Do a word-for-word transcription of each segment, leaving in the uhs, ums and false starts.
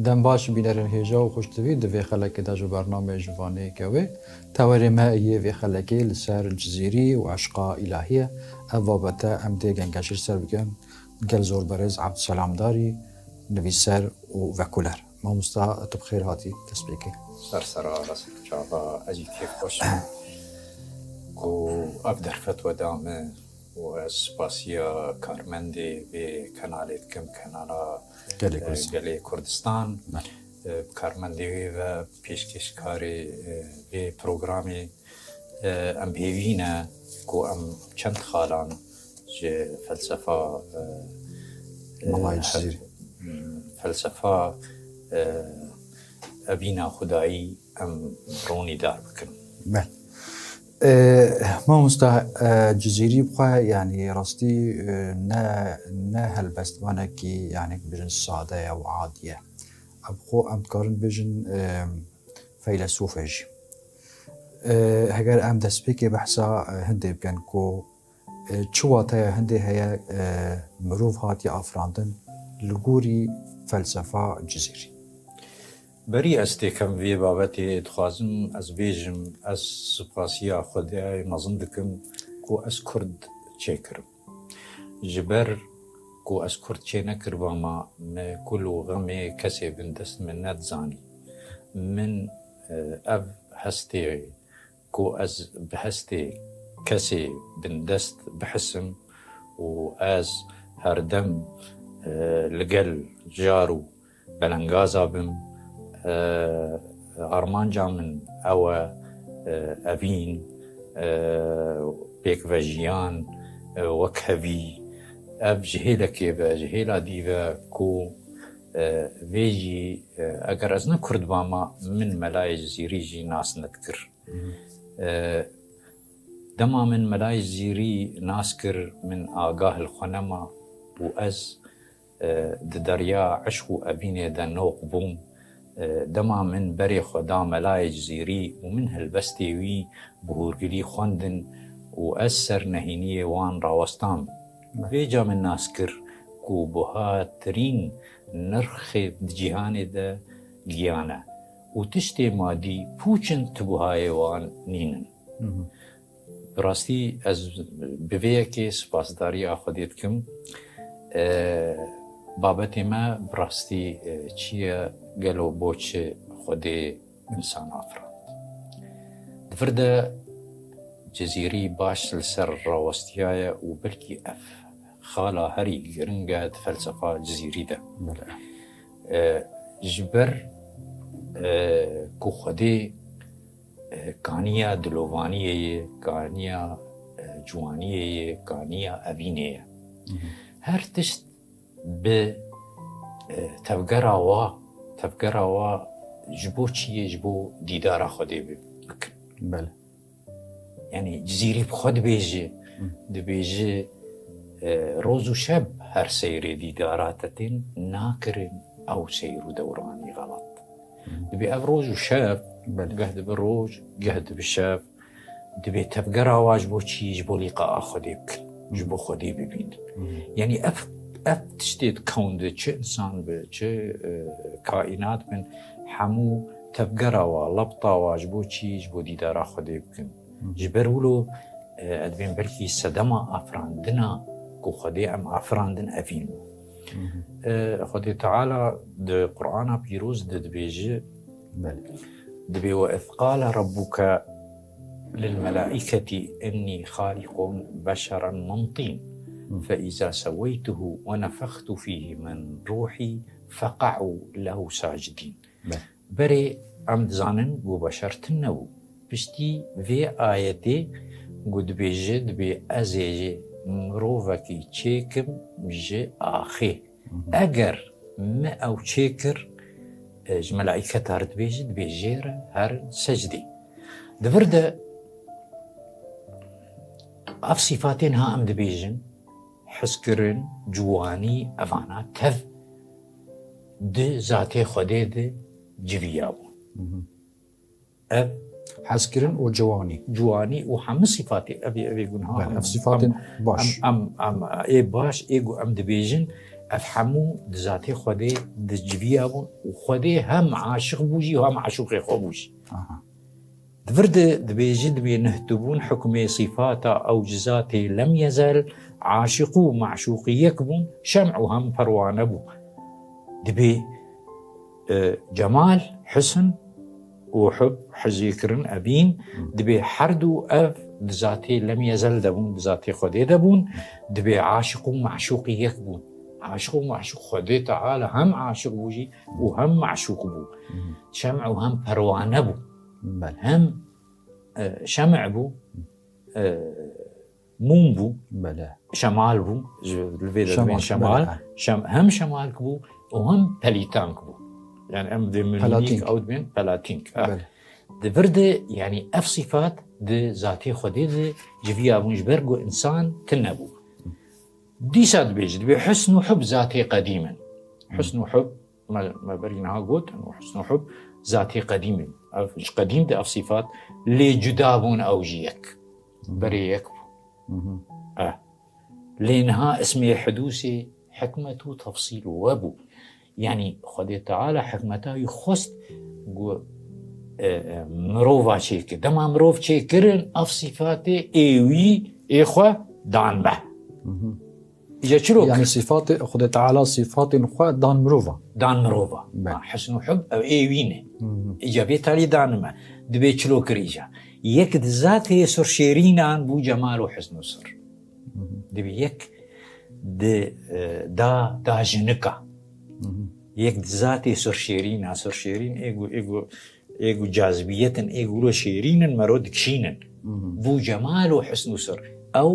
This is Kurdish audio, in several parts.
Dem baş bînerên hêja û xweştivî di vê xelekê de ji bernameyê Ji Vanê Gewê. Tewerê me yê vê xelekê li ser Cizîrî û eşqa îlahî ye. Ev babete em dê gengeşî li ser bikin. Gel zor berêz Ebdselam Darî, nivîser û vekuler. Mamosta, tu bi xêr hatî destpêkê. Ser sera rast çava, ez jî kêfxweş im ku ev derfet we da min û ez spasiya karmendê vê kenalê dikim, kenala, Gelê e, Kurdistan. Gelê Kurdistan. Belê. E, bi karmendê wê ve pêşkêşkarê, e, vê programê, e, em hêvî ne ku em çend xalan ji felsefa, e, e, Melayê Cizîrî. Felsefa, e, evîna xwedayî em ronîdar bikin. Belê. E, mamosta, e, Cizîrî bi xwe, yanî rastî, e, ne, ne helbestvanekî, yanî bêjin sade ye û adî ye. Ev xwe em dikarin bêjin, e, feylesûf e jî. E, heger em destpêkê behsa, e, hindê bikin ku, e, çi wateya hindê heye, e, mirov hatiye afirandin li gorî felsefa Cizîrî. Berî ez têkem vê babetê, dixwazim ez bêjim, ez spasiya Xwedayê mezin dikim ku ez Kurd çêkirim. Ji ber ku ez Kurd çênekiribama, min kul û xemê kesê bindest min nedizanî. Min, e, ev hestê ku ez bi hestê kesê bindest bihisim û ez herdem, e, li gel car û belengaza bim. E, armanca min ew e, e, evîn, e, pêkvejiyan, e, wekhevî, ev ji hêlekê ve, ji hêla dî ve ku, e, vê jî, e, eger ez ne Kurd bama, min Melayê Cizîrî jî nas nedikir. Hı hı. E, dema min Melayê Cizîrî nas kir, min agah li xwe nema û ez, e, di derya eşq û evînê de noq bûm. E, dema min berê xwe da Melayê Cizîrî û min helbestê wî bi hûrgilî xwendin û ez ser nehîniyê wan rawestan. Vêca min nas kir ku buhatirîn nirxê di cîhanê de giyan e û tiştê madî pûç in, ti buhayê wan nînin. Hı hı. Bi rastî ez bi vê yekê spasdariya Xwedê dikim. E, babetê me bi rastî, e, çi ye? Gelo bo çi Xwedê însan afirand? Di vir de Cizîrî baş li ser rawestiyaye û belkî ev xala herî giring e di felsefa Cizîrî de. Belê. E, ji ber, e, ku Xwedê, e, kaniya dilovaniyê ye, kaniya, e, ciwaniyê ye, kaniya evînê ye. Hı hı. Her tişt bi, e, tevgera wa, tevgera wa ji bo çi ye, ji bo dîdara Xwedê bi-, bikin. Belê. Yanî Cizîrî bi xwe dibêje, Hı. dibêje, e, roz û şeb her seyrê dîdara te tên nakirin, ew seyr û dewranî xelat. Hı. Dibê ev roz û şeb, Belê. geh dibe roj, geh dibe şev, dibê tevgera wa ji bo çi? Ji bo lîqaa Xwedê bikin, ji bo Xwedê bibînin. Hı. Yanî ev, ev tiştê di kewn de çi însan be, çi, e, kaînat bin, hemû tevgera wa, lebta wa ji bo çi? Ji bo dîdara Xwedê bikin. Hı. Ji ber wilo, e, ez dibêm belkî sedema afirandina ku Xwedê em afirandin evîn. Hı hı. E, Xwedê Teala di Qur'ana Pîroz de dibêje, Belê. dibê, "Ve iz qale rabbuke lil melaiketi inni xaliqun beşeren min tîn, Hı. fe iza seweytuhu ve nefextu fihi min ruhi feqa'u lehu sacidin." Belê. Berê em dizanin ku beşer tune bû. Piştî vê ayetê ku dibêje, dibê ez ê ji mirovekî çêkim ji axê. Hı hı. Eger me ew çêkir, e, ji melaîketa re dibêje, dibê jê re herin secdê. Di vir de ev sîfatên ha em dibêjin, hezkirin, ciwanî, evana tev di zatê Xwedê de civiya bûn. Hı hı. Ev Hezkirin û ciwanî. ciwanî û hemû sîfatê, ev ê, ev ê gunha Belê, hemû. ev sîfatên Em, baş. em, em, em, ê baş, ê ku em dibêjin, Ev hemû di zatê Xwedê di civiya bûn û Xwedê hem aşiq bû jî û hem aşûqê xwe bû jî. Aha. Di vir de dibêje, dibê nuh tu bûn, hukmê sîfata ew ji zatê lem yezel, aşiq û meşûqî yek bûn, şem û hem perwane bû. Dibê, e, cemal, husn û hub, hizê kirin, evîn, Hmm. dibê her du ev di zatê lem yezel de bûn, di zatê Xwedê de bûn, dibê aşiq û meşûqî yek bûn. Aşiq û meşûq, Xwedê Teala hem aşiq bû jî û hem meşûq bû. Hmm. Şem û hem perwane bû. Belê. Hem, e, şem' bû, e, mûm bû, Belê. şemal bû, ji, li vê de Şemal, dibên şemal, belê, ha. şem-, hem şemalk bû û hem pelîtank bû. Yani em dê Pelatînk. milmîk ew dibên pelatînk. Ha. Belê. Di vir de, yani ev sîfat di zatê Xwedê de civiya bûn, ji ber ku insan tune bû. Dîsa dibêje, dibê husn û hub zatê qedîm in. Husn û hub, me, me berî niha got, û husn û hub zatê qedîm in. Ev, ji qedîm de ev sîfat lê cuda bûn ew ji yek. Berê yek bû. Mhm. Eh. Lê niha ismê hidûsê hikmet û tefsîl we bû. Yani Xwedê Teala hikmeta wî xwest ku, e, e, mirova çêkir. Dema mirov çêkirin, ev sîfatê ê wî, ê xwe dan me. Mhm. Îca çilo Yani kir? sîfatê, Xwedê Teala sîfatên xwe dan mirova. Dan mirova. Be. Ha, husn û hub ew ê wî ne. Mhm. Îca vê talî dan me. Dibê çilo kir îca. Yek di zatê surşêrînan bû cemal û husn û sir. Mhm. Dibê yek di, e, da, da jinika. Mhm. Yek di zatê surşêrîna, surşêrîn ê ku, ê ku, ê ku cazibiyet in, ê ku lo şêrîn in, mero dikişînin. Mhm. Bû cemal û husn û sir. Ew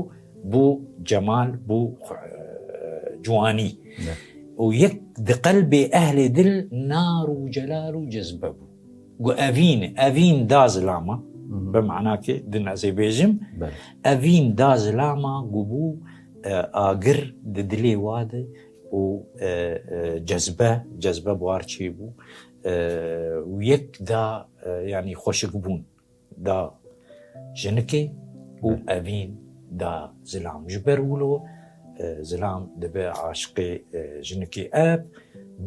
bû cemal, bû, e, ciwanî. Ne. Û yek di qelbê ehlê dil nar û celal û cezbe bû. Gu evîn, evîn da zilama, Mhm. bi manakê din ez ê bêjim, Belê. evîn da zilama gu bû, e, agir di dilê wa de û, e, e, cezbe, cezbe buhar çêbû, e, û yek da, e, yanî xweşikbûn da jinikê û Belê. evîn da zilam. Ji ber wilo, e, zilam dibe aşiqê, e, jinikê. Ev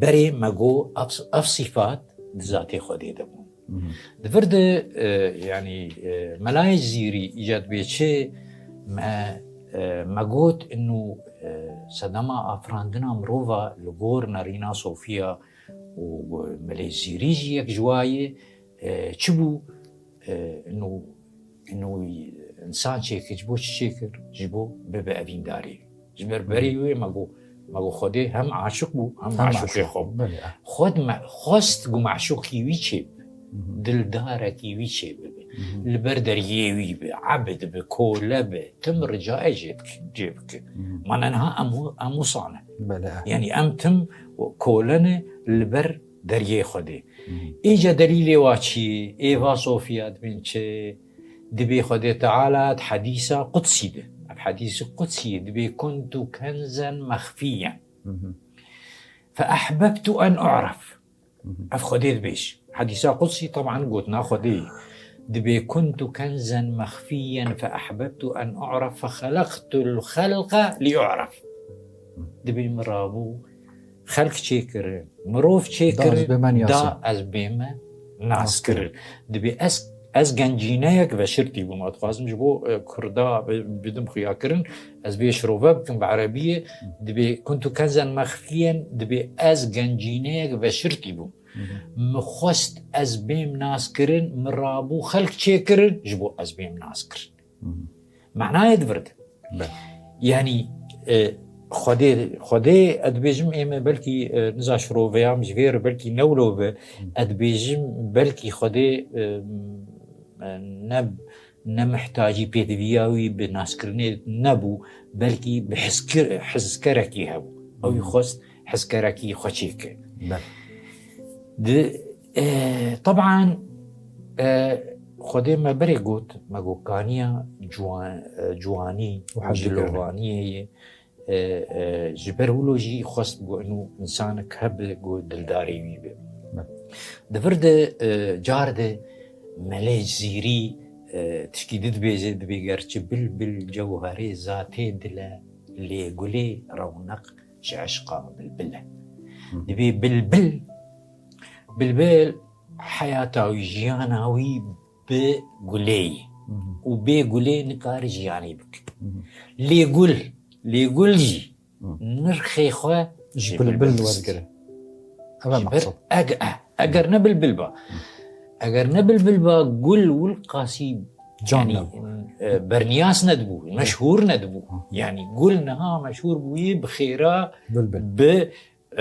berê me got ev, ev sîfat di zatê Xwedê de bûn. Mhm. Di vir de, e, yanî, e, Melayê Cizîrî îca dibê çi me, e, me got inu, e, sedema afirandina mirova li gor nerîna sofiya û Melê Cizîrî jî yek ji wa ye, e, çi bû, e, inu, inu însan çêkir, ji bo çi çêkir? Ji bo bibe evîndarê. Ji ber berê wê me got, me got Xwedê hem aşiq bû, hem Hem maşûqê aşiq. xwe bû. Belê, e. Xwed me, xwest ku maşûqî wî çêbibe. Mhm. Dildarekî wî çêbibe. Mhm. Li ber deriyê wî be, ebd be, kole be, tim ricayê jê dike, jê bike. Mhm. Mana niha em wi-, em wisa ne. Belê, e. Yanî em tim kole ne li ber deriyê Xwedê. Mhm. Îca delîlê wa çi ye? Ê va sofiya dibên çi? Dibê Xwedê Teala di hedîsa qudsî de. Ev hedîsê qudsî ye. Dibê kuntu kenzen mexfiyen. Mhm. Fe ehbebtu en u'ref. Mhm. Ev Xwedê dibêj. Hedîsa qudsî, teban gotina Xwedê ye. Dibê kuntu kenzen mexfiyen fe ehbebtu en u'ref fe xeleqtul xelqe li u'ref. Dibê min rabû xelk çêkirin, mirov çêkirin, Da ez bê me niyase. da ez bê me nas Nas kirin. kirin. Dibê ez, ez gencîneyek veşirtî bûm. Ez dixwazim ji bo, e, Kurda bi-, bidim xuyakirin, ez bê şirove bikim bi erebiyê. Dibê kuntu kenzen mexfiyen, dibê ez gencîneyek veşirtî bûm. Mhm. Min xwest ez bêm nas kirin, min rabû xelk çêkirin, ji bo ez bêm nas kirin. Mhm. Manayê di vir de. Be. Yanî, e, Xwedê, Xwedê, ez dibêjim ê me belkî, e, niza şiroveyam ji vê re belkî ne wilo be, Hı. ez dibêjim belkî Xwedê, e, ne, ne mihtacî pêdiviya wî bi naskirinê nebû, belkî bi hizkir-, hizkerekî hebû. Ew jî Hı. xwest hizkerekî xwe çêke. Be. Di, e, teban, e, Xwedê me berê got, me got kaniya ciwan-, e, ciwanî Û û hezdikirinê. cilovaniyê ye, e, e, ji ber wilo jî xwest got, inu însanek hebe got dildarê wî be. Be. Di vir de, e, car de Melê Cizîrî, e, tişkî di dibêje, dibê gerçi bilbil cewherê zatê dile, lê gulê rewneq Ji eşqa bilbil e. Dibê bilbil, bilbil heyata wî, jiyana wî bi gulê ye. Û bê gulê nikare jiyanê bike. Lê gul, lê gul jî nirxê xwe Ji ji bilbil bilbil wergire. Ev e Ji ber meqsed. eg-, e, eger ne bilbil ba. Eger ne bilbil ba, gul wilqasî Can yanî, nebû. e, berniyas nedibû, meşhûr nedibû. Yanî gul niha meşhûr bûyî bi xêra Bilbil. bi,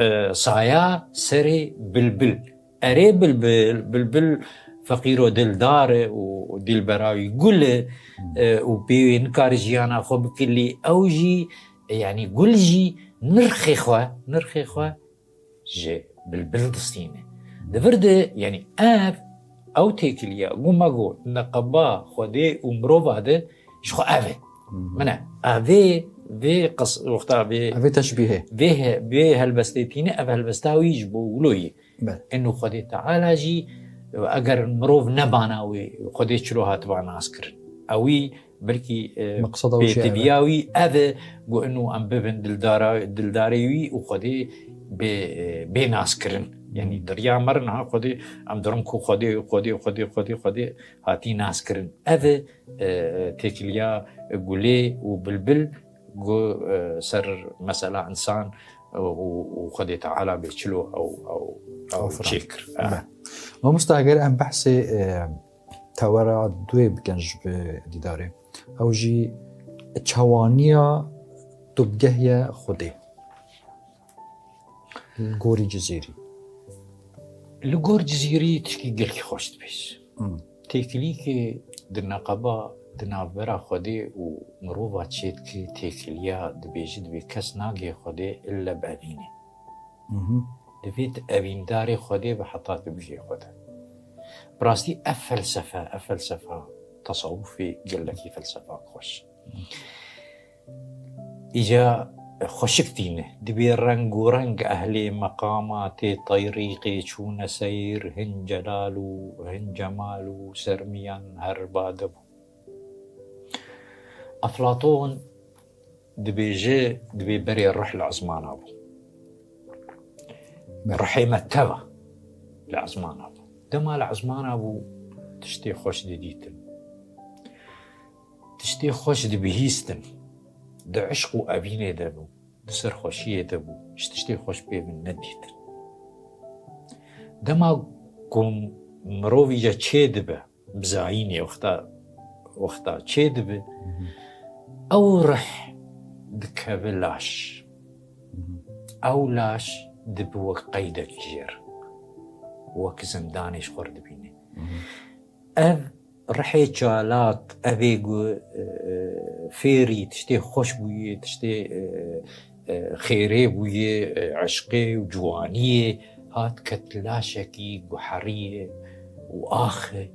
e, saya serê bilbil. Erê bilbil, bilbil feqîro dildar e û dilbera wî gul e, e, û pê wê nikare jiyana xwe bike, lê ew jî, e, yanî gul jî nirxê xwe, nirxê xwe ji bilbil distîne. Di vir de, yanî ev, ew têkiliya, ku me got, neqeba Xwedê û mirova de, ji xwe ev e. Min e. Ev vê, vê qis-, wexta vê Ev ê teşbîhê. vê he-, vê helbestê tîne, ev helbesta wî ji bo wilo yê. Belê. Eno Xwedê Teala jî, eger mirov nebana wê, Xwedê çilo hatiba nas kirin? Ewî belkî, e, Meqseda wî jî ev e. pêtiviya wî ev e, ku eno em bibin dildara-, dildarê wî û Xwedê bê, e, bê nas kirin. Yanî diriya me re niha Xwedê, em dirin ku Xwedê, Xwedê, Xwedê, Xwedê, Xwedê hatî nas kirin. Ev e, e, têkiliya gulê û bilbil ku, e, ser mesela însan û, û Xwedê Teala bê çilo ew, ew, ew Afirand. çêkir. E. Be. Mamosta, eger em behsê, e, tewera duê bikin ji bi dîdarê, ew jî çawaniya dubgehiye Xwedê. Li gorî Cizîrî. Li gor Cizîrî tişkî gelkî xweş dibêj. Hmm. Têkilîkê di neqeba, di navbera Xwedê û mirova çêdike têkiliya dibêje, dibê kes nagê Xwedê ille bi evînê. Mhm. Divê tu evîndarê Xwedê bi heta tu bijê Xwedê. Bi rastî ev felsefe, ev felsefa tesawufê gelekî felsefa xweş. Îca xweşik tîne. Dibê reng û reng ehlê meqama tê teyrîqê çûne seyr, hin celal û hin cemal û sermiyan her bade bû. Eflaton dibêje, dibê berê rih li ezmana bû. Rihê me teva li ezmana bû. Dema li ezmana bû, tiştê xweş didîtin. Tiştê xweş dibihîstin. Di eşq û evînê de bû. Di serxweşiyê de bû. Ji tiştê xweş pê min nedîtin. Dema ku mirovî ya çê dibe, bi zayînê wexta, wexta çê dibe, ew rih dikeve laş. Ew laş dibe wek qeydek jêr. Wek zindanê ji xwe re dibîne. Ev rihê çalak, evê ku, e, fêrî tiştê xweş bûyê, tiştê, e, e, xêrê bûyê, e, eşqê û ciwaniyê, hat ket laşekî guheriyê û axê.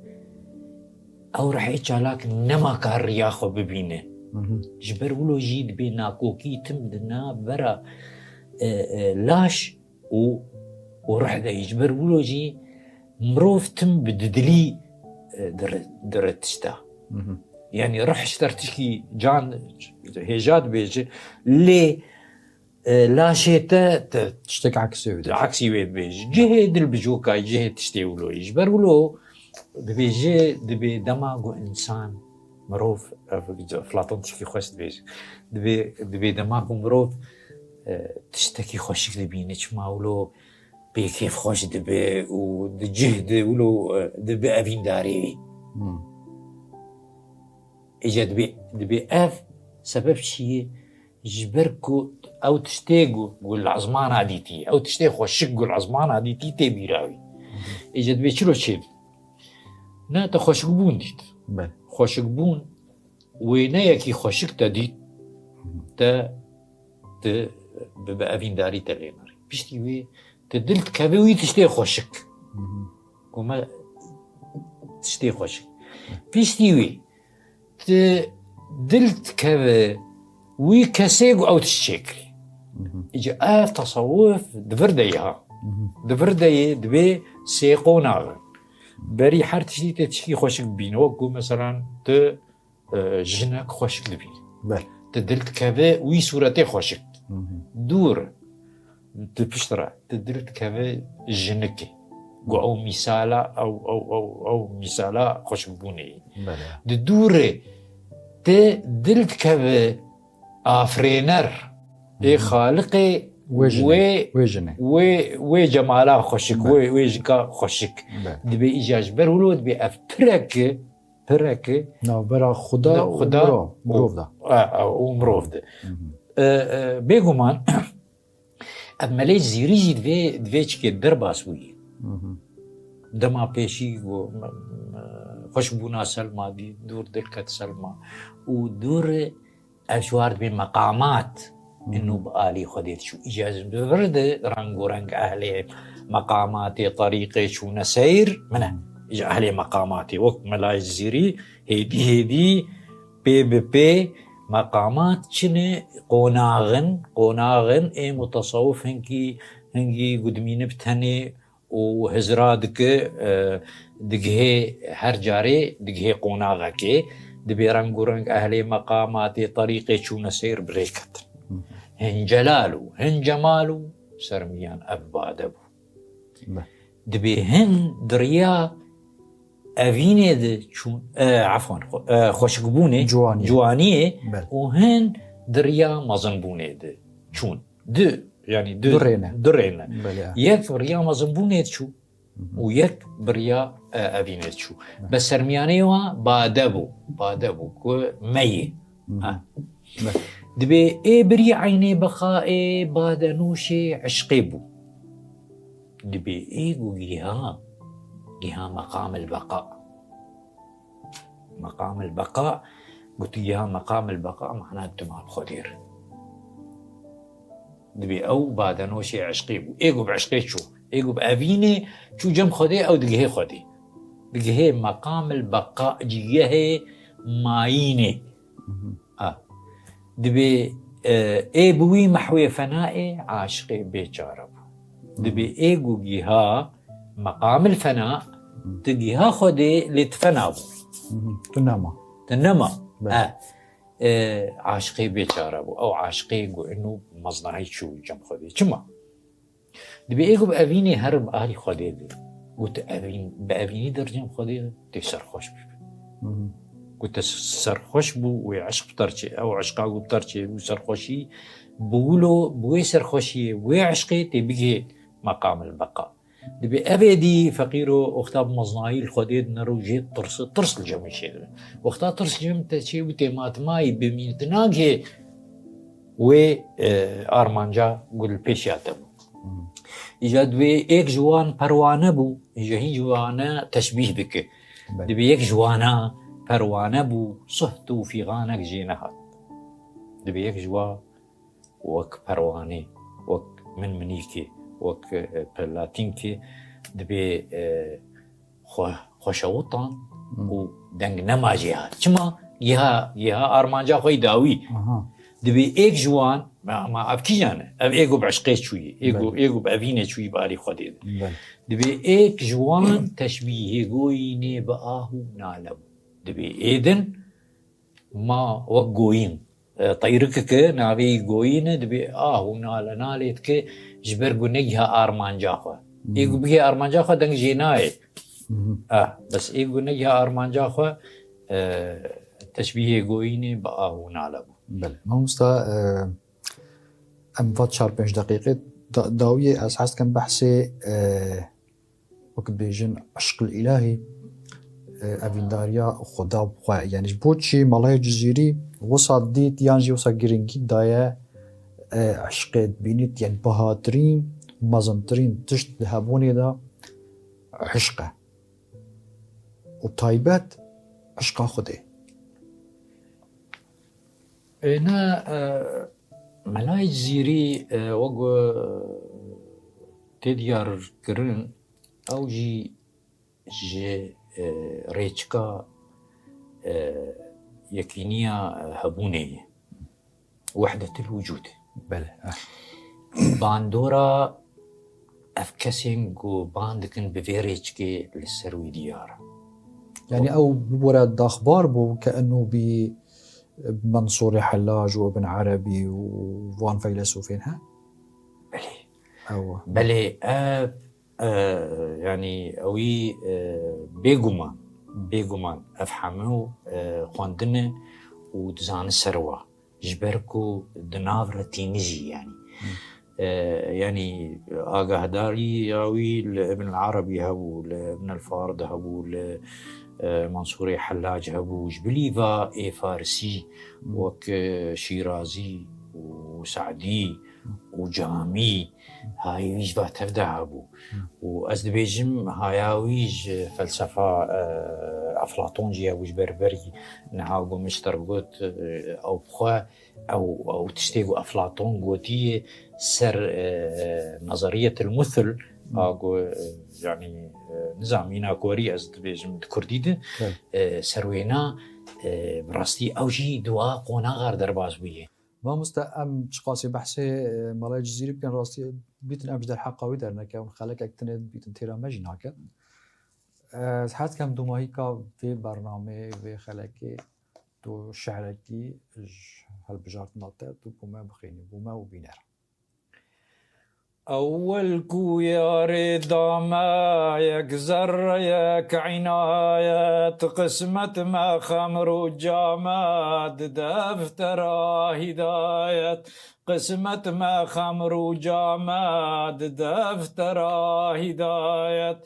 Ew rihê çalak nema kar riya xwe bibîne. Mhm. Ji ber wilo jî dibê nakokî tim di navbera, e, e, laş û, û rih de. Ji ber wilo jî mirov tim bi didilî, e, dire, dire tişta. Mhm. Yanî rih ji te re tişkî can hêja dibêje, lê, e, laşê te, te Tiştek eksê wê dibêje. Eksî wê dibêje. Cihê dilbijokayî, cihê tiştê wilo yî. Ji ber wilo dibêje, dibê dema ku însan, mirov, ev, Eflaton tişkî xweş dibêje. Dibê, dibê dema ku mirov, e, tiştekî xweşik dibîne, çima wilo pê kêfxweş dibe û di cih de wilo, e, dibe evîndarê wî. Hmm. Îca dibê, dibê ev sebeb çi ye? Ji ber ku ew tiştê ku, ku li ezmana dîtî, ew tiştê xweşik ku li ezmana dîtî tê bîra wî. Îca dibê çilo çêbî? Ne, te xweşikbûn dît. Belê. Xweşikbûn, wêneyekî xweşik te dît, te, te bi, bi evîndarî te lê nerî. Piştî wê, te dil dikeve wî tiştê xweşik. Mhm. Ku me tiştê xweşik. Piştî wê, tu dil dikeve wî kesê ku ew tişt çêkirî. Mhm. Îca ev tesawuf di vir de ye ha. Mhm. Di vir de ye, divê sêqo nabe. Berî her tiştî tê tişkî xweşik bibîne. Wek ku meselan tu, e, jinek xweşik dibînî. Belê. Tu dil dikeve wî sûretê xweşik. Mhm. dûr, di pişt re, di dil dikeve jinikê. Ku ew mîsala, ew, ew, ew, ew mîsala xweşikbûnê ye. Belê. Di dûrê, di dil dikeve afirêner, ê Xaliqê Wê jinê, wê, wê jinê. wê, wê cemala xweşik, Belê. wê, wê jika xweşik. Belê. Dibê îca ji ber wilo dibê ev pirek, pirek Navbera Xuda Ne, û Xuda mirov, û, mirov da. a, a, û mirov de. Hı hı. E, e, bêguman, ev Melê Cizîrî jî divê, divê çikê derbas bûyî. Hı hı. Dema pêşî got, m-, m-, xweşbûna Selma dî, dûr dil ket Selma. Û dûr ev ji war dibê meqamat, Hı. inu bi alî Xwedê diçû. Îca ji vir de reng û reng ehlê meqamatê, terîqê çûne seyr, min e. Hı. Îca ehlê meqamatê, wek Melayê Cizîrî, hêdî hêdî, pê bi pê, meqamat çine, qonaxin, qonaxin ê mutesewif hingî, hingî gudmînib tenê û hizra dike, e, digihê her carê, digihê qonaxekê, dibê reng û reng ehlê meqamatê, terîqê çûne seyr bi rê ketin. Hı. Hin celal û hin cemal û sermiyan ev bade bû. Be. Dibê hin di riya evînê de çûn, e, efwan, xwe-, e, xweşikbûnê, Ciwaniyê. ciwaniyê Be. û hin di riya mezinbûnê de çûn. Du, yanî du, Du rê ne. du rê ne. Belê. Yek bi riya mezinbûnê diçû Hı hı. û yek bi riya, e, evînê diçû. Hı. Be sermiyanê wa bade bû. Bade bû ku meyê. Hı hı. Ha. Be. Dibê ê birî eynê beqaê badenûşê eşqê bû. Dibê ê ku giha, giha meqamil beqa. Meqamil beqa, got giha meqamil beqa, mana tu mal Xwedê re. Dibê ew badenoşê eşqê bû. Ê ku bi eşqê çû. Ê ku bi evînê çû cem Xwedê, ew digihê Xwedê. Digihê meqamil beqa, cîgehê mayînê. Mhm. A. Dibê, e, ê bi wî mehwê fenaê aşiqê bêçare bû. Mhm. Dibê ê ku giha meqamil fena, Mhm. tu giha Xwedê lê tu fena bû. Mhm. Tu nema. Tu nema. Belê. E. E, aşiqê bêçare bû. Ew aşiqê ku inu meznahî çû cem Xwedê. Çima? Dibê ê ku bi evînê here bi alî Xwedê de. Got evîn, bi evînî der cem Xwedê de, tê serxweş bî. Mhm. Got te serxweş bû, wê eşq bi terçê. Ew eşqa ku bi terçê bû serxweşî, bi wilo, bi wê serxweşiyê, wê eşqê tê bigihê meqamil beqa. Dibê evê dî feqîro wexta bi meznayî li Xwedê dinere û jê tirsi, tirs li cem wî çêdibe. Wexta tirs li cem te çêbû tê matmayî bimîn, tu nagihê wê, e, armanca ku li pêşiya te bû. Hmm. Îja dibê êk ji wan perwane bû, îja hîn ji wane teşbîh dike. Belê. Dibê yek ji wana perwane bû, suht û fîxanek jê nehat. Dibê yek ji wa wek perwanê, wek min minîkê, wek, e, pelatînkê dibê, e, xwe, xweşewitan Hmm. û deng nema jê hat. Çima? Giha, giha armanca xwe yî dawî. Aha. Dibê êk ji wan, ma, ma ev kîjan e? Ev ê ku bi eşqê çûyî, ê ku, Belê. ê ku bi evînê çûyî bi alî Xwedê de. Belê. Dibê êk ji wan teşbîhê goyînê bi ah û nale bû. Dibê ê din ma wek goyîn, e, teyrikeke navê yî goyîn e, dibê ah û nale nalê dike ji ber ku negiha armanca xwe. Ê ku Hmm. bigihê armanca xwe deng jê nayê. Mhm. Ah, bes ê ku negiha armanca xwe, e, teşbîhê goyînê bi ah û nale bû. Belê. Mamosta, e, em va çar pênc deqîqe da-, dawiyê ez hez dikim behsê, e, wek dibêjin eşqil îlahî, e, evîndariya Xuda bi xwe. Yanî ji bo çi Melayê Cizîrî wisa dît yan jî wisa girîngî daye, e, eşqê dibînît, yanî bihatirîn, mezintirîn tişt di hebûnê de eşq e. Û taybet eşqa Xwedê. Êne, e, Melayê Cizîrî, e, wek, e, tê diyarkirin, ew jî ji, e, rêçika, e, yekîniya, e, hebûnê ye. Wehdetil wicûd. Belê, eh. Bandora ev kesên ku ban dikin bi vê rêçikê li ser wî diyar e. Yanî ew bibore daxbar bû ke eno bî Mensurê Hellaj û Ibn Erebî û van feylesûfên he? Ewa. Belê ev e, yanî ewî e, bêguman bêguman ev hemû e, xwendin e û dizane ser wa ji ber ku di nav re tîni jî yanî. E, yanî agahdarî ya wî li Ibn al-Arabî hebû, li Ibn al-Farid hebû, li e, Mansûrê Hellac hebû, ji bilî va ê Farisî wek e, Şîrazî û Se'dî û Camî hayê wî ji va tev de hebû. Û ez dibêjim haya wî ji felsefa e, Eflaton jî hebû, ji ber berî niha ku min ji te re got e, ew bi xwe ew, ew tiştê ku Eflaton gotiye ser e, nazariyetil muthil, a ku e, yanî e, nizam mîna korî ez dibêjim di kurdî de e, ser wêna e, bi rastî ew jî di wa qonaxa re derbas bûye. Mamoste, em çiqasî behsê e, Melayê Cizîrî bikin, rastî bîtin em ji derheqa wî dernekevin, xelekek tinê bîtin têra me jî nake. Ez hez dikim dûmahîka vê bernameyê, vê xelekê, tu şehrekî ji hilbijartina te tu bo me bixwînî, bo me û bîner. Ewel ku yarê da me yek zerreyek înayet, qismet me xemr û came di deftera hîdayet. Qismet me xemr û came di deftera hîdayet.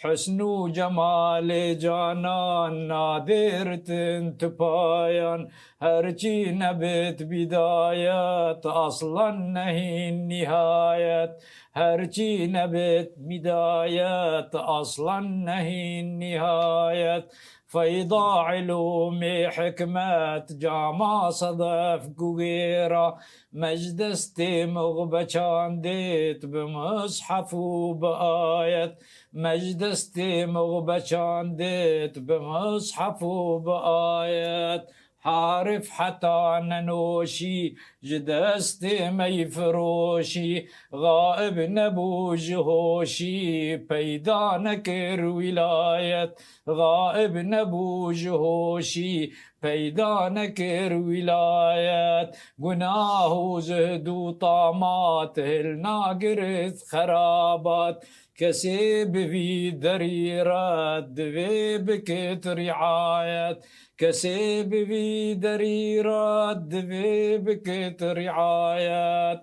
Husn û cemalê canan nadêrtin tu payan, herçî nebit bîdayet, aslan nehîn nîhayet. Herçî nebit bîdayet, aslan nehîn nîhayet. Feyda ilûmê hikmet cama sedef ku gêra, me ji destê mixbeçan dêt bi mushef û bi ayet. Me ji destê mixbeçan dêt bi mushef û bi ayet. Harif heta nenoşî ji destê me yî firoşî, xaib nebû ji hoşî, peyda nekir wîlayet. Xaib nebû ji hoşî, peyda nekir wîlayet. Gunah û zihd û tamat hilnagirit xerabat. Kesê bi vî derî re divê bikit riayet. Kesê bi vî derî re divê bikit riayet.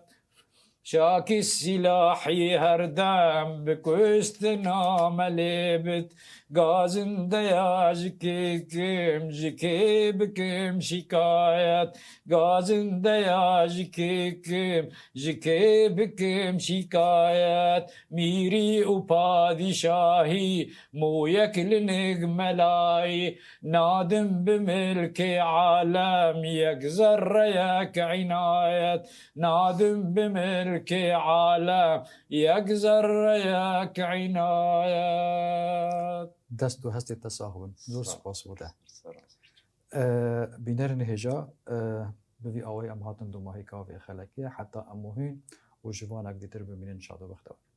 Şakî sîlahî her dem bi kuştina me lê bit. Gazindeya ji kê kim, ji kê bikim şikayet. Gazindeya ji kê kim, ji kê bikim şikayet. Mîrî û padîşahî, mûyek linik melayî. Nadim bi milkê alem, yek zerreyek înayet. Nadim bi milkê alem, yek zerreyek înayet. Dest û hestê te sax bin. Zor spas bo te. E, bînerên hêja, e, bi vî awayî em hatin dûmahîka vê xelekê. Heta em û hîn û ji vanek dîtir bimînin şad û bextewar.